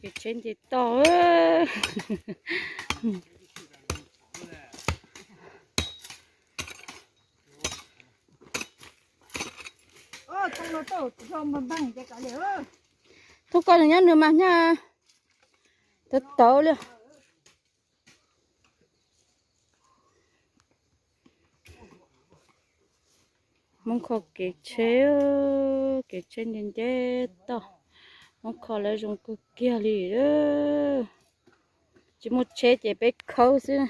Kev tsheb nce toj. Thub koj nws nyob nws mas nyaj tawv tawv li. Hmoob kho kev tsheb, kev tsheb nce nce toj. Hmoob kho lawv zoo kawg kiag li. Tsis muaj tsheb ces peb khawb xwb.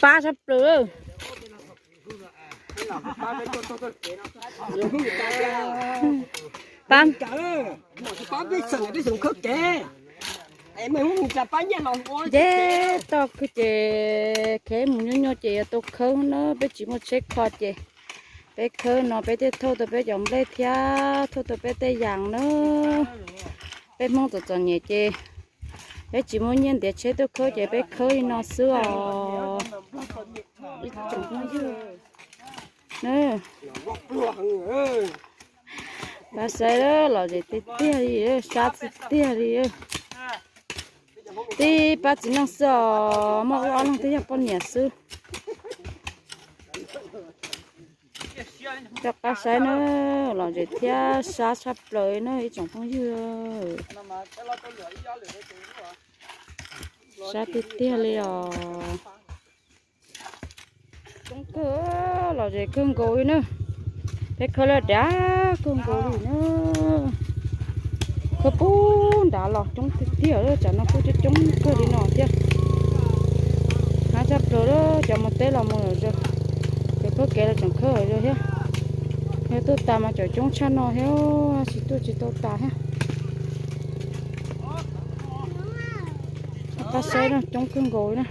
Pab sab plaws. Pab, pab peb xeem, peb xeem khawb kev. Nce toj kawg ces kev mus nyuaj nyuaj ces yuav tau khawb na, peb tsis muaj tsheb kho ces peb khawb no peb thiaj thauj tau peb cov nplej thiab thauj tau peb tej yas na. Peb Hmoob txom txom nyem ces peb tsis muaj nyiaj ntiav tsheb tuaj khawb ces peb khawb li no xwb os. Pab saib, lom zem tiag tiag li, sab tiag tiag li. Tib pab txiv neej xwb os, muaj ib ob leeg twb yog poj niam xwb. Coj pab saib na, lom zem thiab sab tshaj plaws na ib tsoom phooj ywg. Sab tiag tiag li os. Coob kawg, lom zem kawg nkaus li na. Peb khawb lawm dav kawg nkaus li na. Khawb puag nrad los coob tiag tiag, tsam no kuj coob coob kawg li no thiab. Hnyav tshaj plaws, cov mus teb los mus lawm zog, cov khawb kev los tseem khawb lawm zog thiab. Yog tuaj tas mas cov coob tshaj no thiab, tsis tuaj tsis tau tas thiab. Pab saib na, coob kawg nkaus li na.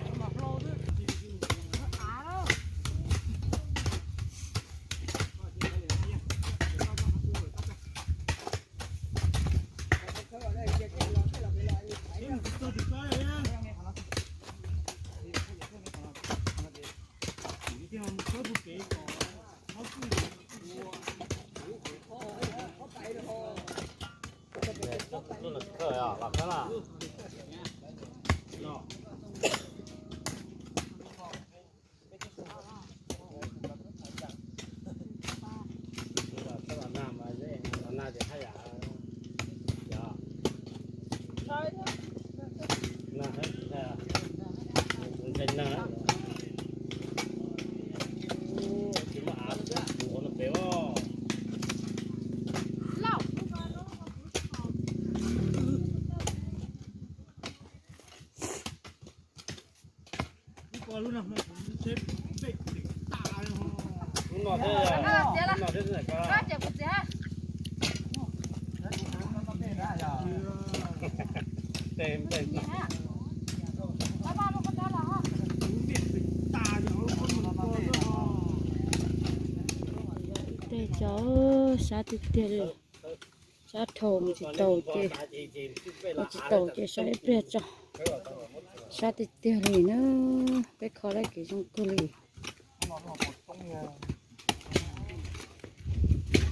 Tej cov sab tiag tiag li. Sab dhau mus tsis tau ces, mus tsis tau ces sab ib pliag tso. Sab tiag tiag li na, peb kho lawm kev zoo kawg li.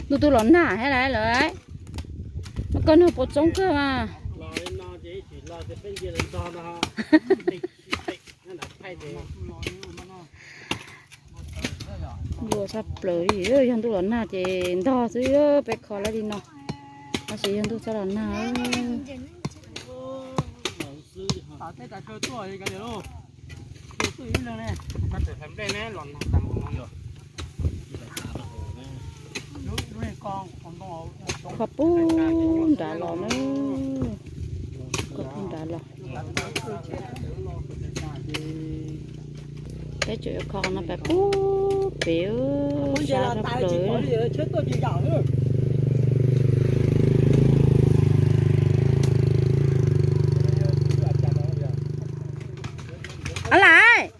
Ntuj tuaj los nag thiab lawm. Koj nug puas txoob kawg mas. Ntuj tshaj plaws li, yog ntuj los nag ces ntog xwb, peb kho lawm li no. Tab sis yog ntuj txhob los nag. Kho puag nrad los na, kho puag nrad los. Peb tseem yuav kho no pem puag pem, sab tshaj plaws. A lais,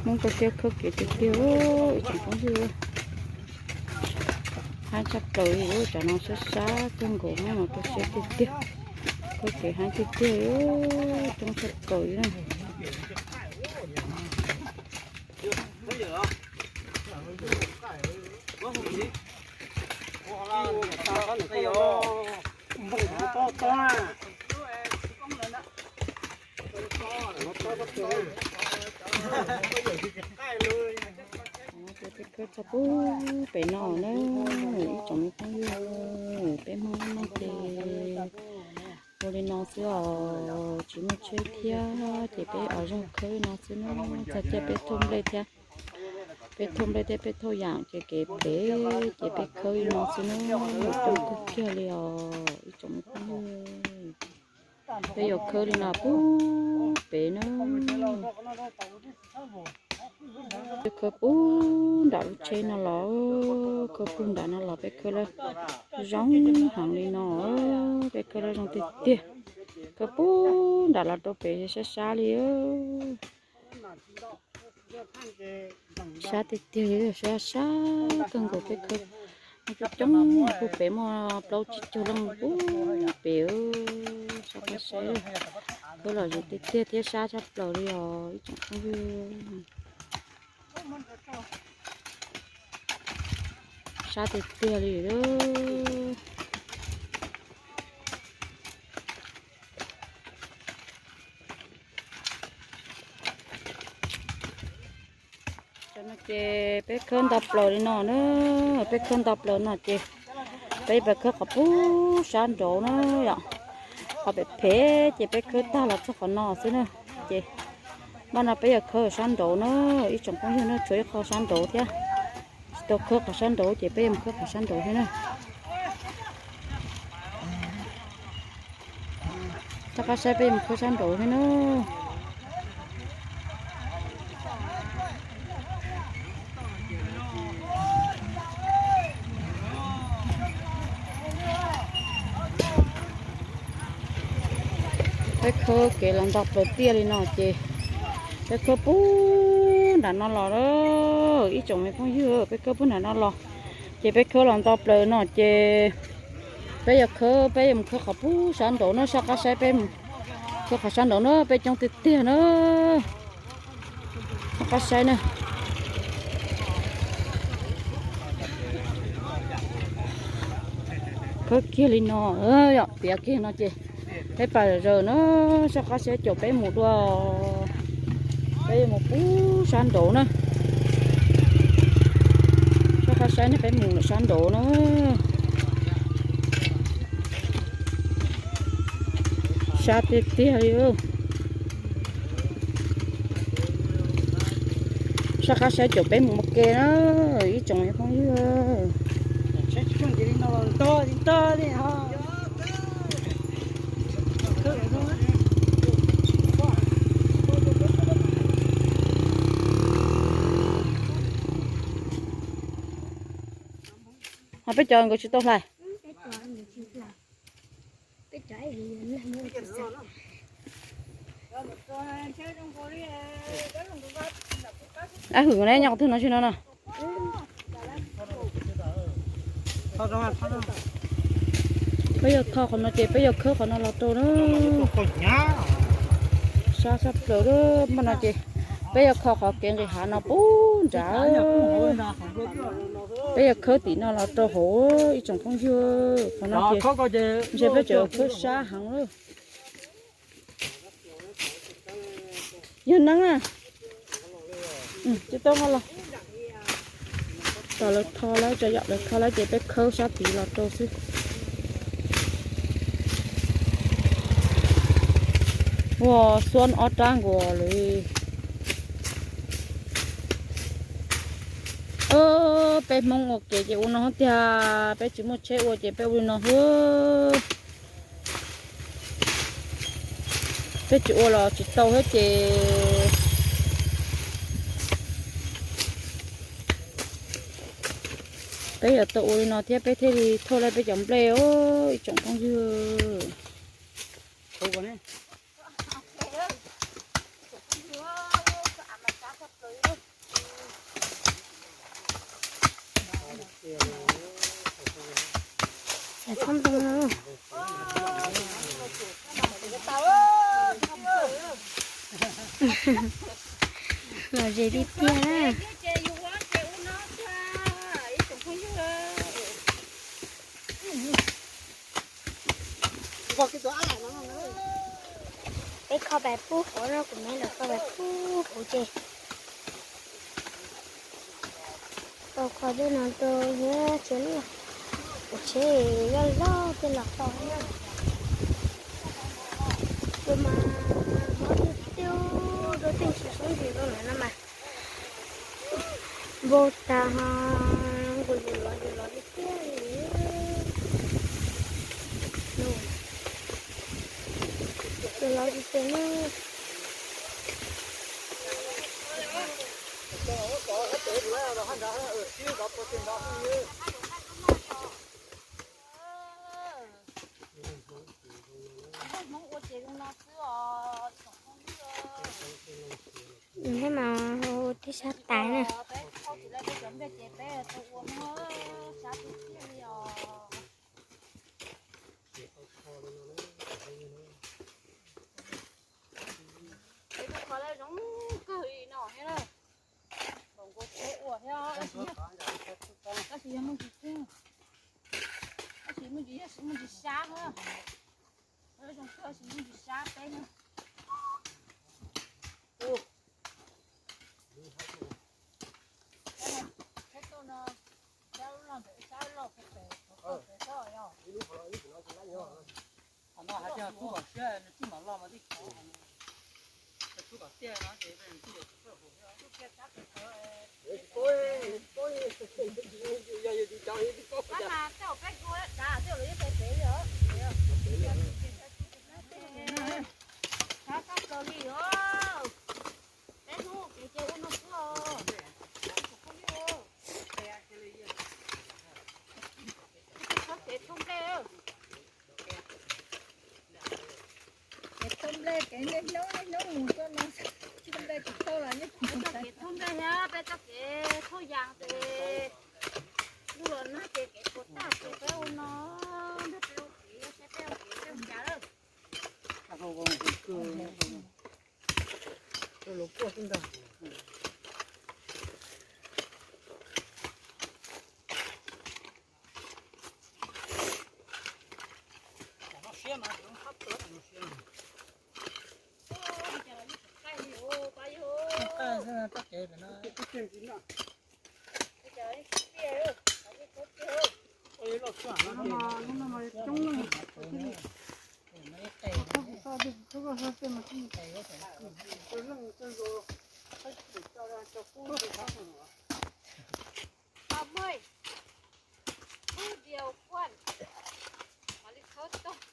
Hmoob koj siab khawb kev tiag tiag, ib tsoom phooj ywg. Hab tshaj plaws li, cov no sab sab kawg nkaus, Hmoob no koj siab tiag tiag. Kev heev tiag tiag, coob tshaj plaws li na. Peb khawb txog pub pem no na, ib tsoom me phooj ywg, peb Hmoob no ces ua li no xwb os, tsis muaj tsheb thiab ces peb ua zog khawb li no xwb na. Txog caij peb thauj nplej thiab, peb thauj nplej thiab peb thauj yam ces kev pem ces peb khawb li no xwb na, coob kawg kiag li os ib tsoom me phooj ywg. Peb yuav khawb li no pub pem na. Peb khawb pub nram lub tsheb no los, khawb pub nram no los peb khawb lawm zoo heev li no, peb khawb lawm zoo tiag tiag. Khawb pub nram los rau pem sab sab li. Sab tiag tiag li, sab sab kawg nkaus, peb khawb coob coob pub pem muaj plaub tsib caug leej pub pem. Sab qab saib, khawb los zoo tiag tiag thiab sab tshaj plaws li os ib tsoom phooj ywg. Sab tiag tiag li lawm. Ces peb khawb nto plaws li no na, peb khawb nto plaws no ces peb yuav khawb qhov pub sab nraud na yom. Qhov pem phem ces peb khawb tag los txog qhov no xwb na. Ces npaj no peb yuav khawb sab nraud na, ib tsoom phooj ywg na, tshuav ib qho sab nraud thiab. Tsis tau khawb qhov sab nraud ces peb yuav mus khawb qhov sab nraud thiab na. Sab qab saib peb yuav mus khawb sab nraud thiab na. Peb khawb kev los nto plaws tiaj li no ces peb khawb pub nram no los, ib tsoom me phooj ywg, peb khawb pub nram no los. Ces peb khawb los nto plaws no ces peb yuav khawb, peb yuav mus khawb qhov pub sab nraud na, sab qab saib peb mus khawb qhov sab nraud na, peb coob tiag tiag na. Sab qab saib na. Khawb kiag li no, yog tiav kiag no ces peb pais zaws na, sab qab saib caum peb mus dua. Peb yuav mus pub sab nraud na. Sab qab saib ne, peb mus sab nraud na. Sab tiag tiag li. Sab qab saib caum peb mus ua ke na, ib tsoom phooj ywg. Ho peb cov nkawd tsis tau hlais. Ab, hwm ne, nyob qhov twg no tsis no na. Peb yuav kho qhov no ces peb yuav khawb qhov no los rau na. Sab sab plaws lawm, npaj no ces peb yuav kho qhov kev nqis hav no pub nrad. Peb yuav khawb tim no los rau hauv ib tsoom phooj ywg, qhov no ces ntshe peb tseem khawb sab heev lawm. Yog neeb na. Tsis tau los. Tos lawv tho lawm, tso yom, lawv tho lawm ces peb khawb sab tid los rau xwb. Ua xuab ob rab nkaus li. Peb Hmoob ua kev ces ua no tiag, peb tsis muaj tsheb ua ces peb ua li no xwb. Peb tsis ua los tsis tau thiab ces peb yuav tau ua li no thiab peb thiaj li thauj tau peb cov nplej os ib tsoom phooj ywg. Txhob ntoo no. Lom zem tiag tiag na. Peb kho pais pub hauv no, kuv me los kho pais pub hauv ces tau kho tej no rau thiab tsev na. Kuv tsheb loj loj tej los tau na. Ua mas mob tiag tiag, rau tej tsis soob ntsis rau lawm no mas npau taws ho nqus yus lov yus lov tiag tiag li. Yus lov tiag tiag na. Nws thiaj mas hu tib sab tais na. Peb tus kho lawv zoo kawg li no thiab na. Npaum nkaus tsheb ua thiab, tab sis yog muaj tsis txog, tab sis muaj tsis, muaj tsis sab na. Zoo kawg sis muaj tsis sab peb na. Tsheb tuaj no, sab loj pem, sab loj pem, pem, pem toj yog. Qhov no hais tias tub kom siab nws txij mam loj mas tib qhov, tub kom tiaj no ces nws txij yuav tsis txawj hu thiab. Mas tej zaum peb hu dav tej zaum lawv yeej pem pem li os. Sab sab kawg li os. Peb hnub kev ces ua no xwb os. Peb tsis txhob kev thoob nplej. Kev thoob nplej, kev niaj hnub niaj hnub mus tuaj no, thoob nplej tsis tau los yeej mus. Peb txoj kev thoob nplej thiab peb txoj kev thoob yas ces luj los nag ces kev puas tag ces peb ua no, nrog peb ua kev, saib peb ua kev peb mus cas lawm.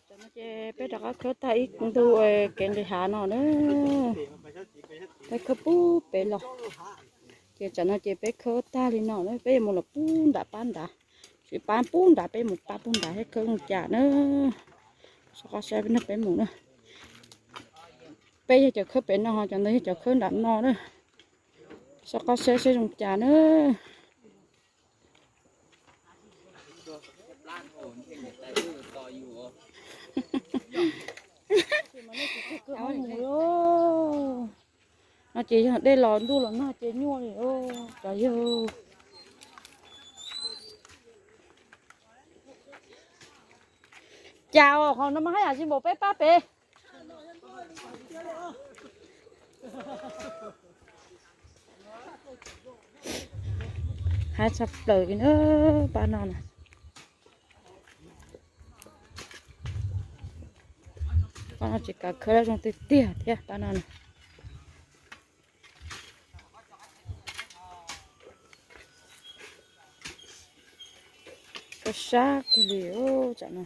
Tam no ces peb rov qab khawb tag ib ntu kev nqis hav no na. Peb khawb pub pem los. Ces tam no ces peb khawb tag li no na, peb yuav mus los pub nram pab nrad. Tsis pab pub nrad, peb mus pab pub nrad thiab khawb zoo cas na. Soj qab saib peb nrog peb mus na. Peb yog cov khawb pem no ho cov ntawd yog cov khawb nram no na. Soj qab saib saib zoo cas na. No ces yog dej los ntuj los nag ces nyuaj li cov yawg. Cas qhov no mas haj yam tsis npaum peb pab pem. Haib tshaj plaws li na, pab no na. Pab no tsis kav khawb zoo tiag tiag thiab pab no na. Kab sab kawg li tsam no.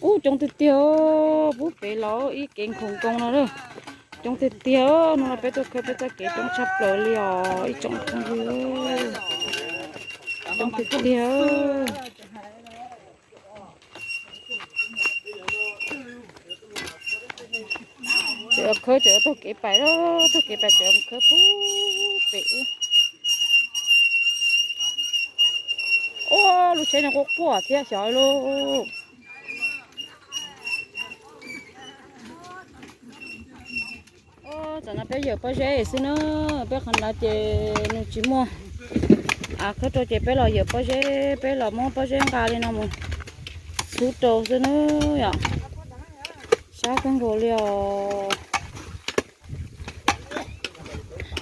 Ub, coob tiag tiag, pub pem los ib kev nkhaus nkoos no lawm. Coob tiag tiag, hnub no peb tuaj khawb peb txoj kev coob tshaj plaws li os ib tsoom phooj ywg. Coob tiag tiag. Khawb tseem taug kev pais, taug kev pais tseem mus khawb pub pem ub. Ua lub tsheb no quaj quaj thiab xyov lauj. Tam no peb yawm pob zeb xwb na, peb qhov ntawd ces nws tsis muaj av khawb rau ces peb los yawm pob zeb, peb los muab pob zeb nqa li no mus txhub rau xwb na yom. Sab kawg nkaus li os.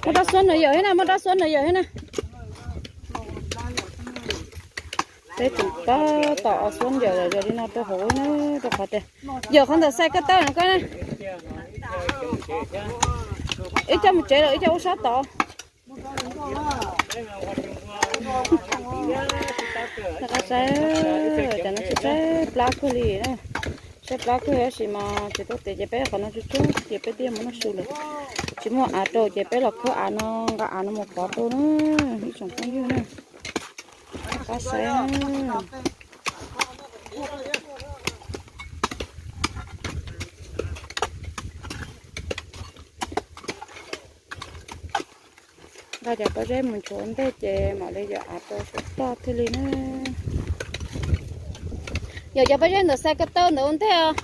Muaj rab xuab no yawm thiab na, muaj rab xuab no yawm thiab na. Peb tseem tab tom ua xuab yawm yog li no rau hauv na, rau qhov tias yawm qhov ntawm xais ko taw no koj na. Ib co mus tsev lawm, ib co ua sab tod. Qab saib, cov no saib plab kawg li na. Saib plab kawg tab sis mas tsis tau tes ces peb qhov no tsuj tsuj ces peb thiaj mus noj su lawm. Tsis muaj av rau ces peb los khawb av no, nqa av no mus pov rau na, ib tsoom phooj ywg na. Qab saib. Nqa cov pob zeb mus nchuav ua ntej ces mam li yawm av rau suav toj thiaj li na. Yawm cov pob zeb ntawm xais ko taw ntawd ua ntej os.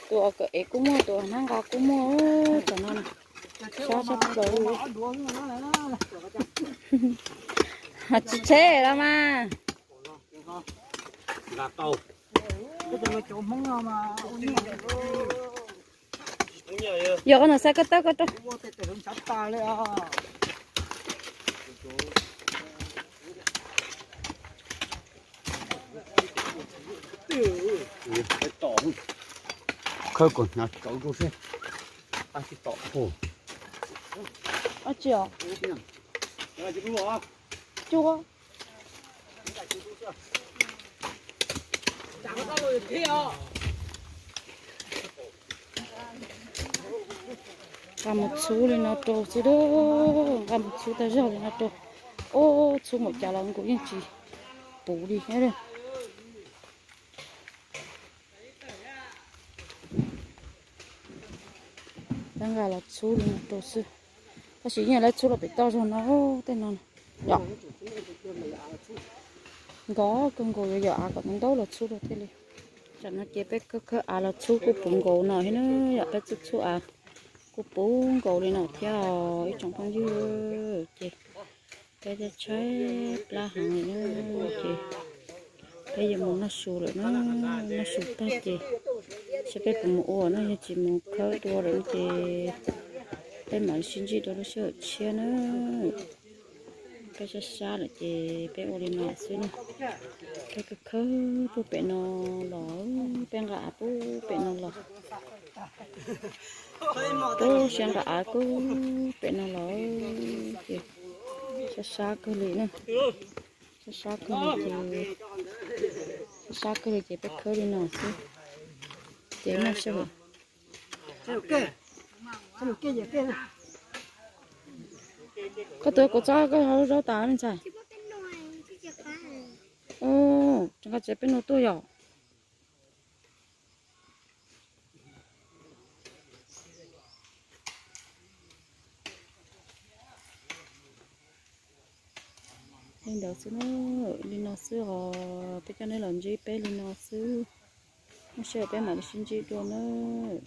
Tus kawm ev kuj muaj, tus hnab nqa kuj muaj, tam no sab tshaj plaws. Tsis tsheb los mas. Yog qhov ntawd xav koj tawb koj rau. Khawb kom hnyav tsawv rau seb. Ab tsi os. Cua. Nqa mus txhub li no rau xwb, nqa mus txhub tag zog li no rau. Ub, txhub npaum cas los nkaus yeej tsis puv li thiab. Peb nqa los txhub li no rau xwb, tab sis yeej lawv txhub los pem toj zog no, tej no yom. Nkov kawg nkaus, yuav yog av kom ntaub los txhub rau thiaj li. Tam no ces peb khawb khawb av los txhub kuj puv nkaus no thiab na, yog peb txhub txhub av kuj puv nkaus li no thiab os ib tsoom phooj ywg. Ces peb tshaib plab heev li na, ces peb yuav mus noj su lawm na, noj su tag ces saib peb puas mus ua no, yog tsis mus khawb dua lawm ces peb mam li sib ntsib rau lub sij hawm tshiab na. Peb sab sab lawm ces peb ua li no xwb na. Peb khawb khawb puag pem no los, peb nqa av puag pem no los, puag siab nqa av puag pem no los, ces sab sab kawg li na. Sab sab kawg li ces, sab sab kawg li ces peb khawb li no xwb. Ces noj sij hawm. Koj tuav kuv txob koj hau zaub tas me ntxhais. Tseem nqa tsev peb nus tuaj yom. Li ntawd xwb na, li no xwb os, peb coj nej los ntsib peb li no xwb. Muaj sij hawm peb mam li sib ntsib dua nawb.